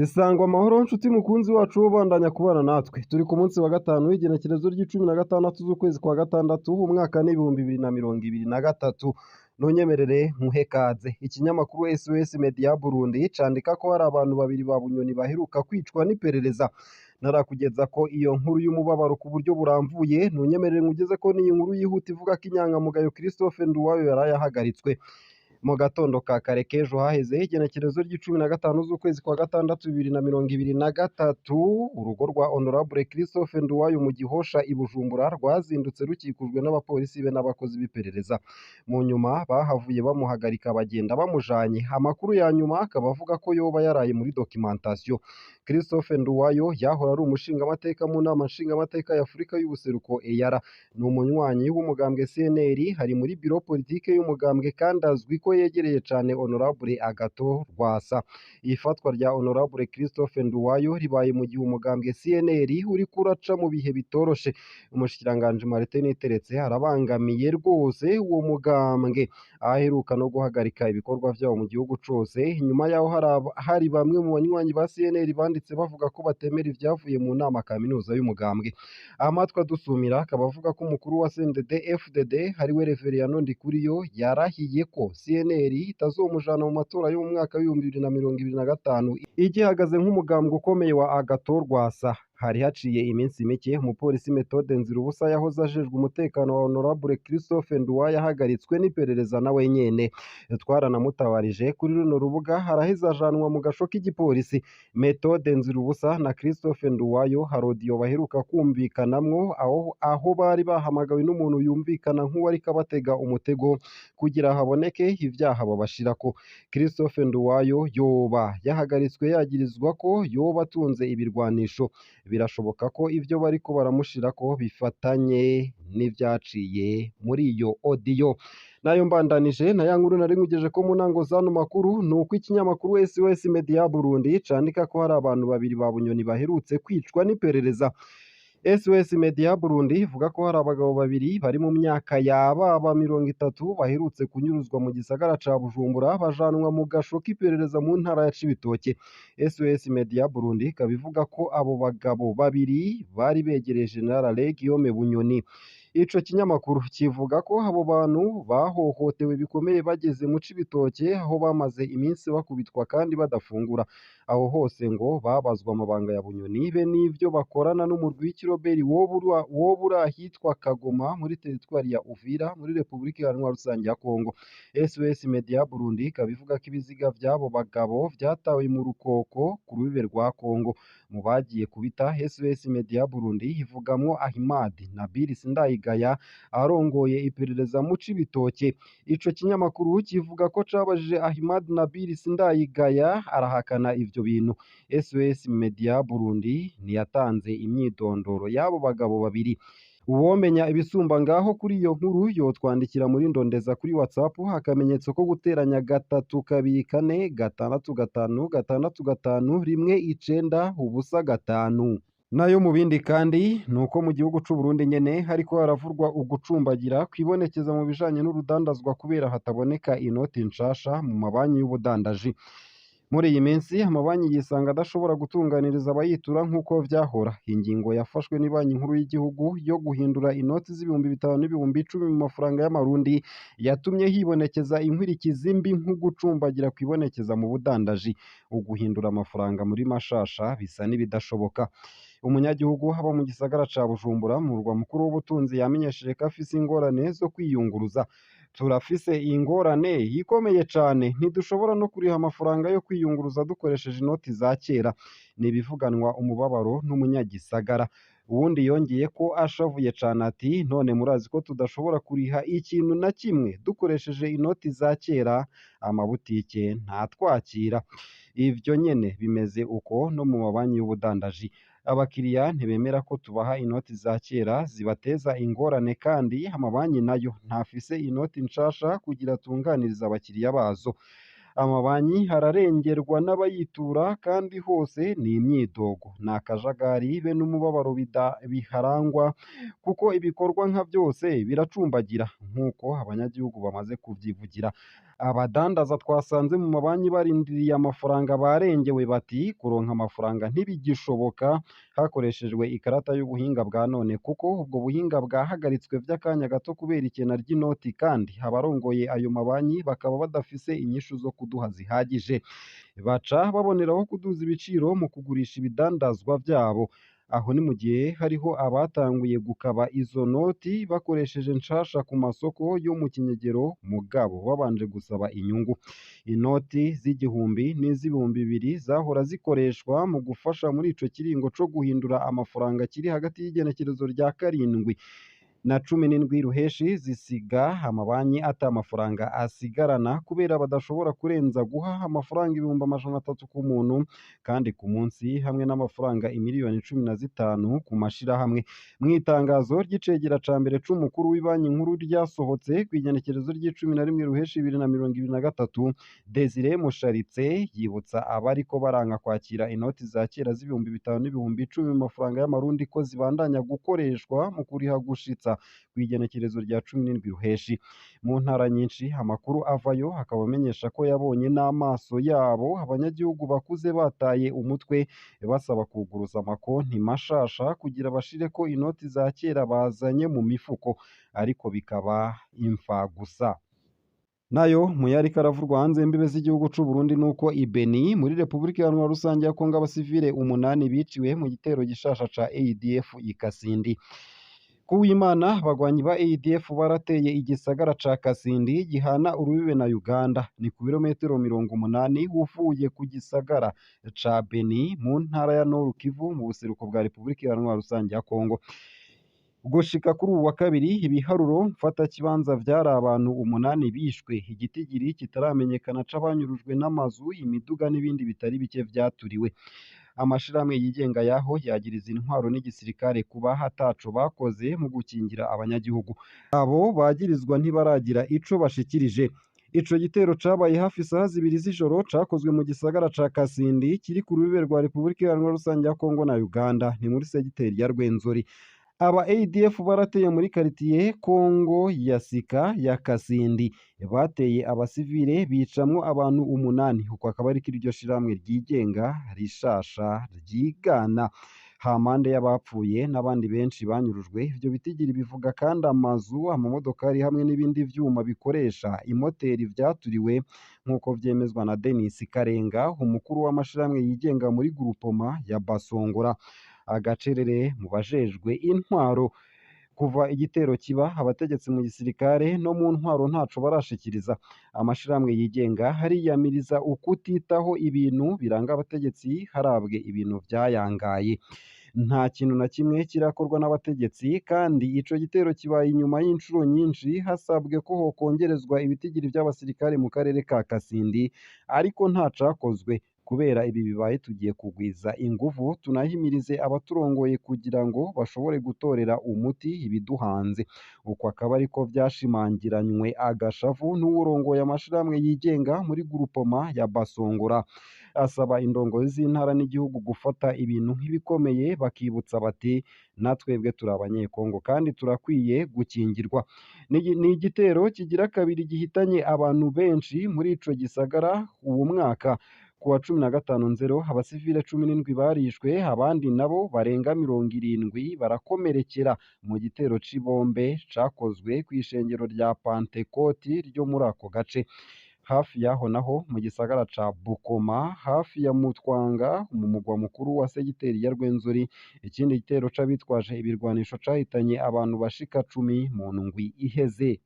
Sangwa amahoro nshuti mukunzi wacu ubandanya kubana natwe. Turi ku munsi wa gatanu w'igenekerezo ry'icumi na gatandatu z'ukwezi kwa gatandatu, umwaka n'2023. Ntunyemerere nkuhe kaze. Ikinyamakuru SOS Media Burundi candika ko hari abantu babiri ba Bunyoni baheruka kwicwa n'iperereza. Narakugeza ko iyo nkuru y'umubabaro ku buryo buramvuye, ntunyemerere nkugeze ko n'iyi nkuru yihuta ivuga ko inyangamugayo Christophe Nduwayo yaraye ahagaritswe. Mu gatondo ka kare k'ejo haheze, igenekerezo ry'icumi na gatanu z'ukwezi kwa gatandatu 2023, urugo rwa Honorable Christophe Nduwayo mu Gihosha i Bujumbura rwazindutse rukikujwe n'abapolisi be n'abakozi b'iperereza. Mu nyuma bahavuye bamuhagarika, bagenda bamujanye. Amakuru ya nyuma akaba avuga ko yoba yaraye muri documentation. Christophe Nduwayo yahora ari umushingamateka mu nama nshingamateka ya Afurika y'ubuseruko EAR. Ni umunywanyi w'umugambwe CNL, hari muri biro politike y'umugambwe, kandi azwi ko yegereye cane Honorable Agathon Rwasa. Ifatwa rya Honorable Christophe Nduwayo ribaye mu gihe umugambwe CNL uriko uraca mu bihe bitoroshe. Umushikiranganji Martin Niteretse arabangamiye rwose uwo mugambwe, aheruka no guhagarika ibikorwa vyawo mu gihugu cose. Inyuma yaho hari bamwe mu banywanyi ba CNL banditse bavuga ko batemera ivyavuye mu nama kaminuza y'umugambwe. Amatwi adusumira akaba avuga ko umukuru wa CNDD FDD, ariwe Reveriyano Ndikuriyo, yarahiye ko CNL itazomujana mu matora yo mu mwaka w'2025 igihagaze nk'umugambwe ukomeye wa Agathon Rwasa. Hari haciye iminsi mike umupolisi Methode Nzirubusa yahoze ajejwe umutekano wa Honorable Christophe Nduwayo ahagaritswe n'iperereza nawe nyene. Twaranamutabarije kuri runo rubuga, haraheze ajanwa mu gasho k'igipolisi. Methode Nzirubusa na Christophe Nduwayo hari audio baheruka kumvikanamwo aho bari bahamagawe n'umuntu yumvikana nk'uwariko abatega umutego kugira haboneke ivyaha babashirako. Christophe Nduwayo yoba yahagaritswe yagirizwa ko yoba atunze ibirwanisho. Birashoboka ko ivyo bariko baramushirako bifatanye n'ivyaciye muri iyo audio. Nayo mbandanije na ya nkuru nari nkugejeje ko mu ntango z'ano makuru, ni uko ikinyamakuru SOS Media Burundi candika ko hari abantu babiri ba Bunyoni baherutse kwicwa n'iperereza. SOS Media Burundi ivuga ko hari abagabo babiri bari mu myaka yababa 30 baherutse kunyuruzwa mu gisagara ca Bujumbura, bajanwa mu gasho k'iperereza mu ntara ya Cibitoke. SOS Media Burundi ikaba ivuga ko abo bagabo babiri bari begereye General Alain Guillaume Bunyoni. Ico kinyamakuru kivuga ko abo bantu bahohotewe bikomeye bageze mu Cibitoke, aho bamaze iminsi bakubitwa kandi badafungura. Aho hose ngo babazwa amabanga ya Bunyoni be n'ivyo bakorana n'umurwi w'ikiroberi woba uri ahitwa Kagoma muri teritwari ya Uvira muri Repubulika Iharanira Rusange ya Kongo. SOS Media Burundi ikaba ivuga ko ibiziga vy'abo bagabo vyatawe mu Rukoko ku rubibe rwa Kongo. Mu bagiye kubita, SOS Media Burundi ivugamwo Ahmad Nabil Sindayigaya arongoye iperereza mu Cibitoke. Ico kinyamakuru kivuga ko cabajije Ahmad Nabil Sindayigaya, arahakana ivyo bintu. SOS Media Burundi ntiyatanze imyidondoro y'abo bagabo babiri. Uwomenya ibisumba ngaho kuri iyo nkuru yotwandikira muri Ndondeza kuri WhatsApp, akamenyetso ko guteranya 324655190 5. Nayo mu bindi kandi ni uko mu gihugu c'u Burundi nyene hariko haravurwa ugucumbagira kwibonekeza mu bijanye n'urudandazwa kubera hataboneka inoti nshasha mu mabanki y'ubudandaji. Muri iyi minsi amabanki yisanga adashobora gutunganiriza abayitura nk'uko vyahora. Ingingo yafashwe n'Ibanki Nkuru y'igihugu yo guhindura inoti z'ibihumbi 5 n'ibihumbi 10 mu mafaranga y'amarundi yatumye hibonekeza inkurikizi mbi nk'ugucumbagira kwibonekeza mu budandaji. Uguhindura amafaranga muri mashasha bisa n'ibidashoboka. Umunyagihugu haba mu gisagara ca Bujumbura, mu murwa mukuru w'ubutunzi, yamenyesheje ko afise ingorane zo kwiyunguruza. Turafise ingorane ikomeye cane, ntidushobora no kuriha amafaranga yo kwiyunguruza dukoresheje inoti za kera. Ni ibivuganwa umubabaro n'umunyagisagara. Uwundi yongeye ko ashavuye cane ati: none murazi ko tudashobora kuriha ikintu na kimwe dukoresheje inoti za kera, amabutike ntatwakira. Ivyo nyene bimeze uko no mu mabanki y'ubudandaji. Abakiriya ntibemera ko tubaha inoti za kera, zibateza ingorane, kandi amabanki nayo ntafise inoti nshasha kugira atunganirize abakiriya bazo. Amabanki ararengerwa n'abayitura kandi hose ni imyidogo, ni akajagari be n'umubabaro biharangwa, kuko ibikorwa nka byose biracumbagira nk'uko abanyagihugu bamaze kuvyivugira. Abadandaza twasanze mu mabanki barindiriye amafaranga barengewe bati kuronka amafaranga ntibigishoboka hakoreshejwe ikarata y'ubuhinga bwa none kuko ubwo buhinga bwahagaritswe vy'akanya gato kubera ikena ry'inoti kandi abarongoye ayo mabanki bakaba badafise inyishu zo kuduha zihagije. Baca baboneraho kuduza ibiciro mu kugurisha ibidandazwa vyabo. Aho ni mu gihe hariho abatanguye gukaba izo noti bakoresheje nshasha ku masoko yo mu kinyegero mugabo babanje gusaba inyungu. Inoti z'igihumbi n'iz'ibihumbi bibiri zahora zikoreshwa mu gufasha muri ico kiringo co guhindura amafaranga kiri hagati y'igenekerezo rya 7 na 17 ruheshi zisiga amabanki ata amafaranga asigarana kubera badashobora kurenza guha amafaranga 300,000 ku muntu kandi ku munsi hamwe n'amafaranga 15 miliyoni ku mashirahamwe. Mw'itangazo ry'icegera ca mbere c'umukuru w'ibanki nkuru ryasohotse kw'igenekerezo ry'icumi na rimwe ruheshi 2023, Desire Musharitse yibutsa abariko baranka kwakira inoti za kera z'ibihumbi 5 n'ibihumbi 10 mu mafaranga y'amarundi ko zibandanya gukoreshwa mu kuriha gushitsa kw'igenekerezo rya 17 ruheshi. Mu ntara nyinshi amakuru avayo akaba amenyesha ko yabonye n'amaso yabo abanyagihugu bakuze bataye umutwe basaba kuguruza amakonti mashasha kugira bashireko inoti za kera bazanye mu mifuko, ariko bikaba imfagusa. Nayo mu yariko aravurwa hanze y'imbibe z'igihugu c'u Burundi nuko i Beni muri Republika Iharanira Rusange ya Kongo abasivile 8 biciwe mu gitero gishasha ca ADF i Kasindi. Kuwimana abagwanyi ba ADF barateye igisagara ca Kasindi gihana urubibe na Uganda, ni ku birometero 80 uvuye ku gisagara ca Beni mu ntara ya Nord Kivu mu buseruko bwa Republika Iharanira Rusange ya Kongo. Gushika kuri uwu wa kabiri ibiharuro mfatakibanza vyari abantu 8 bishwe, igitigiri kitaramenyekana c'abanyurujwe n'amazu, imiduga n'ibindi bitari bike vyaturiwe. Amashirahamwe yigenga yaho yagiriza intwaro n'igisirikare kuba ataco bakoze mu gukingira abanyagihugu. Abo bagirizwa ntibaragira ico bashikirije. Ico gitero cabaye hafi isaha 2 z'ijoro cakozwe mu gisagara ca Kasindi kiri ku rubibe rwa Republika Iharanira Rusange ya Kongo na Uganda, ni muri segiteri ya Rwenzori. Aba ADF barateye muri karitiye Kongo ya Sika ya Kasindi, bateye abasivile bicamwo abantu 8, uko akaba ariko iryo shirahamwe ryigenga rishasha ryigana. Hampande y'abapfuye n'abandi benshi banyurujwe, ivyo bitigiri bivuga kandi amazu, amamodokari hamwe n'ibindi vyuma bikoresha imoteri vyaturiwe nk'uko vyemezwa na Denis Karenga, umukuru w'amashirahamwe yigenga muri Groupoma ya Basongora. Agacerere mu bajejwe intwaro. Kuva igitero kiba, abategetsi mu gisirikare no mu ntwaro ntaco barashikiriza. Amashirahamwe yigenga hariyamiriza ukutitaho ibintu biranga abategetsi harabwe ibintu vyayangaye. Nta kintu na kimwe kirakorwa n'abategetsi kandi ico gitero kibaye inyuma y'incuro nyinshi hasabwe ko hokongerezwa ibitigiri vy'abasirikare mu karere ka Kasindi, ariko nta cakozwe. Kubera ibi bibaye tugiye kugwiza inguvu tunahimirize abaturongoye kugira ngo bashobore gutorera umuti ibiduhanze. Uko akaba ariko vyashimangiranywe agashavu n'uwurongoye amashirahamwe yigenga muri Groupoma ya Basongora. Asaba indongozi z'intara n'igihugu gufata ibintu nk'ibikomeye bakibutsa bati natwebwe turi abanyekongo kandi turakwiye gukingirwa. Ni igitero kigira kabiri gihitanye abantu benshi muri ico gisagara uwu mwaka. Ku wa 15 Nzero abasivile 17 barishwe, abandi nabo barenga 70 barakomerekera mu gitero c'ibombe cakozwe kw'ishengero rya Pantekoti ryo muri ako gace. Hafi yaho naho mu gisagara ca Bukoma hafi ya Mutwanga mu mugwa mukuru wa segiteri ya Rwenzori, ikindi gitero c'abitwaje ibirwanisho cahitanye abantu bashika 10 mu ndwi iheze.